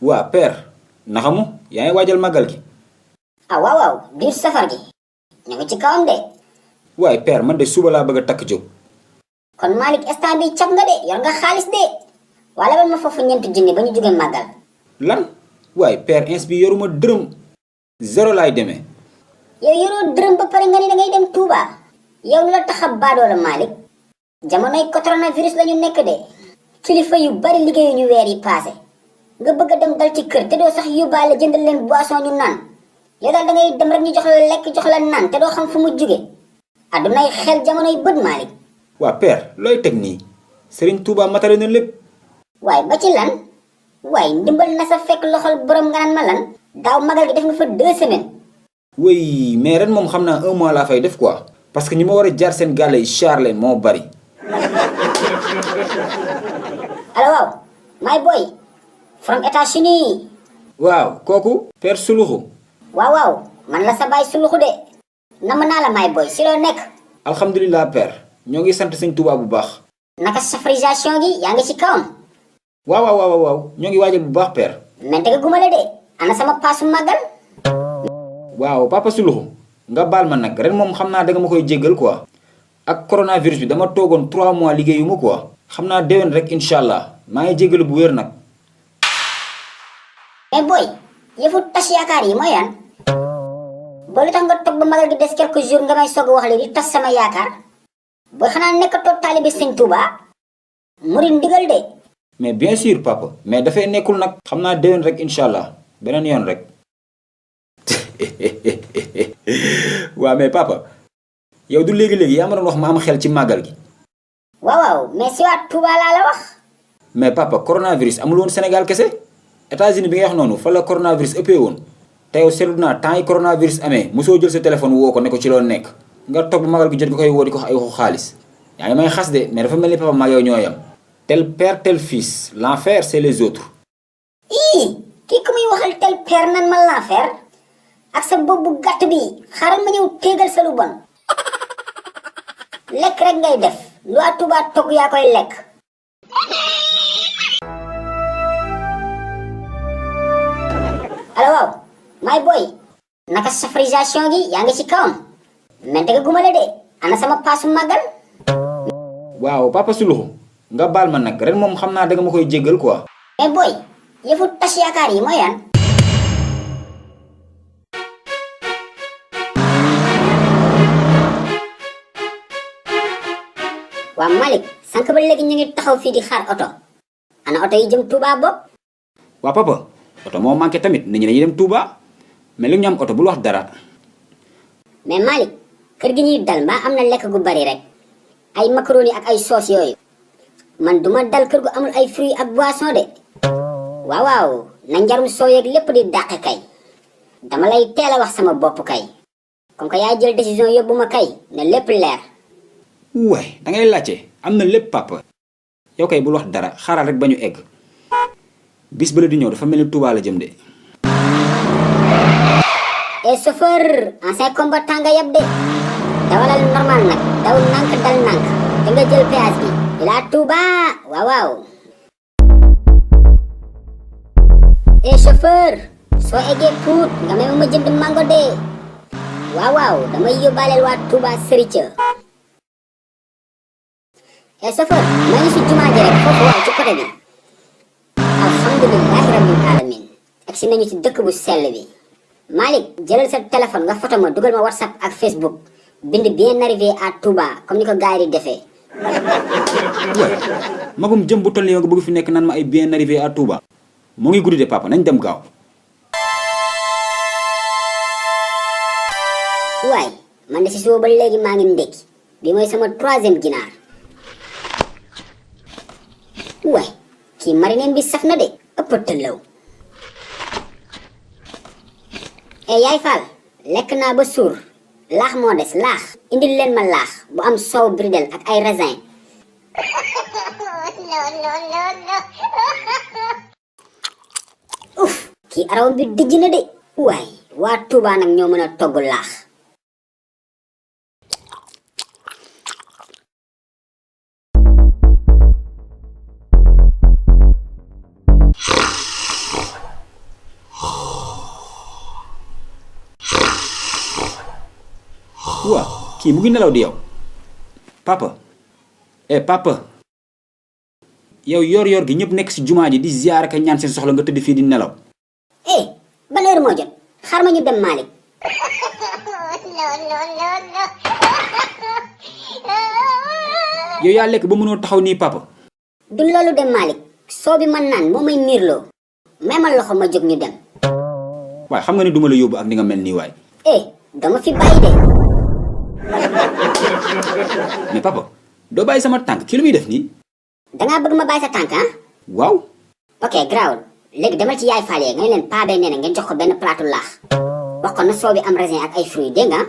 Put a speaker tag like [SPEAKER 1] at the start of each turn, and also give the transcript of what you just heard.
[SPEAKER 1] waa père naxamu yaa ngi waajal màggal gi.
[SPEAKER 2] ah waaw waaw biir safar gi ñu ngi ci kawam de.
[SPEAKER 1] waaye père man de suba laa bëgg a takk jóg.
[SPEAKER 2] kon Malick instant bi cap nga de yor nga xaalis de wala bal ma foofu ñeenti junni ba ñu jógee màggal.
[SPEAKER 1] lan waaye père ins bi yoruma dërëm zéro laay demee.
[SPEAKER 2] yow yoroo dërëm ba pare nga ni da ngay dem Touba. yow lu la tax a baadoo la Malick jamonoy coronavirus la ñu nekk de kilifa yu bari liggéeyu ñu weer yi paase nga bëgg a dem dal ci kër te doo sax yóbbaale jëndal leen boisson ñu naan yow daal da ngay dem rek ñu jox la lekk jox la naan te doo xam fu mu jóge addunay xel jamonoy bët Malick.
[SPEAKER 1] waa père looy teg nii Serigne Touba matale na lépp.
[SPEAKER 2] waaye ba ci lan waaye ndimbal na sa fekk loxol borom nga naan ma lan daaw magal gi def nga fa 2 semaines.
[SPEAKER 1] oui mais ren moom xam naa 1 mois laa fay def quoi parce que ñi ma war a jaar seen gàlle yi char leen moo bari.
[SPEAKER 2] allo waaw my boy from États-Unis.
[SPEAKER 1] waaw kooku père Souloukhou.
[SPEAKER 2] waaw waaw man la sa baay Souloukhou de nam naa la my boy si loo nekk.
[SPEAKER 1] alhamdulilah père ñoo ngi sant sëñ Touba bu baax.
[SPEAKER 2] naka safarisation gi yaa ngi ci kawam.
[SPEAKER 1] waaw ñoo ngi waajal bu baax père.
[SPEAKER 2] mais dëgg guma la de ana sama paasu màggal.
[SPEAKER 1] waaw papa Souloukhou nga baal ma nag ren moom xam naa danga ma koy jéggal quoi. ak coronavirus bi dama toogoon 3 mois liggéeyuma quoi. xam naa déwén rek incha allah maa ngi jéggalu bu wér nag.
[SPEAKER 2] mais booy yëfu tas yaakaar yi mooy yan. boo lu tax nga toog ba magal gi des quelques jours nga may soog a wax li di tas sama yaakaar. booy xanaa nekkatoo taalibe sëñ Touba. murid ndigal de.
[SPEAKER 1] mais bien sûr papa mais dafay nekkul nag. xam naa déwén rek incha allah beneen yoon rek. waaw mais papa yow du léegi-léegi yaa ma doon wax ma am xel ci màggal gi.
[SPEAKER 2] waaw mais si waa Touba laa la wax.
[SPEAKER 1] mais papa coronavirus amul woon Sénégal kese États-Unis bi nga wax noonu fa la coronavirus ëppee woon te yow seetlu naa temps yi coronavirus amee mosoo jël sa téléphone woo ko ne ko ci loolu nekk nga toog ba magal gi jot nga koy woo di ko ay waxu xaalis yaa ngi may xas de mais dafa mel ni papa mag yow ñoo yam tel père tel fils l'enfer c'est les autres.
[SPEAKER 2] ii kii ku muy waxal tel père nan ma l'enfer ak sa bopp bu gàtt bi xaaral ma ñëw téegal sa lu bon lekk rek ngay def lu waa Touba togg yaa koy lekk. allo waaw my boy naka safarisation gi yaa ngi ci kawam mais dëgg guma la de ana sama paasu màggal.
[SPEAKER 1] waaw papa Souloukhou nga baal ma nag ren moom xam naa danga ma koy jéggal quoi.
[SPEAKER 2] mais boy yëfu tas yaakaar yi mooy yan. waa Malick sànq ba léegi ñu ngi taxaw fii di xaar oto ana oto yi jëm Touba bopp.
[SPEAKER 1] waa papa oto moo manqué tamit nit ñi dañuy dem Touba mais lu ñu am oto bul wax dara.
[SPEAKER 2] mais Malick kër gi ñuy dal mbaa am na lekk gu bari rek ay macaroni ak ay sauce yooyu man duma dal kër gu amul ay fruits ak boisson de. waaw na njarum soo yeeg lépp di dàq kay dama lay teel a wax sama bopp kay comme que yaa jël décision yóbbu ma kay ne lépp leer.
[SPEAKER 1] waay da ngay laajte am na lépp papa yow kay bul wax dara xaaral rek ba ñu egg bis ba la di ñëw dafa mel ni Touba la jëm de.
[SPEAKER 2] et chauffeur ancien combattant nga yab de dawalal normal nag daw nànk dal nànk te nga jël péage bi ila Touba waaw. et chauffeur soo eggee Pout nga may ma jënd mango de waaw damay yóbbaaleel waa Touba Serigne. et chauffeur ma ngi si jumaa ji rek foofu waaw ci côté bi alhamdulilahi rabbil alamin agsi nañu ci dëkk bu sell bi. Malick jëlal sa téléphone nga photo ma dugal ma WhatsApp ak Facebook bind bien arrivé à Touba comme ni ko gars yi di defee.
[SPEAKER 1] magum jëm bu toll nii nga bëgg fi nekk naan ma ay bien arrivé à Touba. mu ngi guddi de papa nañ dem gaaw.
[SPEAKER 2] waay man de si suba ba léegi maa ngi ndekki bi mooy sama 3e ginaar. waay kii marinem bi saf na de ëpp tëllaw. yaay Fall lekk naa ba suur laax moo des laax indil leen ma laax bu am soow bridel ak ay raisin. uf kii arawam bi dijj na de. waay waa Touba nag ñoo mën a togg laax.
[SPEAKER 1] waa kii mu ngi nelaw di yow papa papa yow yor gi ñëpp nekk si jumaa ji di ziyaar ak ñaan seen soxla nga tëdd fii di nelaw
[SPEAKER 2] ban heure moo jot xaar ma ñu dem Malick.
[SPEAKER 1] yow yaa lekk ba mënoo taxaw nii papa.
[SPEAKER 2] du loolu dem Malick soo bi man naan moo may miirloo may ma loxo ma jóg ñu dem.
[SPEAKER 1] waaye xam nga ne duma la yóbbu ak ni nga mel nii waay.
[SPEAKER 2] dama fi bàyyi de.
[SPEAKER 1] mais papa doo bàyyi sama tànk ki lu muy def nii.
[SPEAKER 2] dangaa bëgg ma bàyyi sa tànk ah.
[SPEAKER 1] waaw.
[SPEAKER 2] ok grawul léegi demal ci yaay faal yee nga leen paa bee nee na ngeen jox ko benn plaatu laax wax ko na soo bi am raisin ak ay fruits dégg nga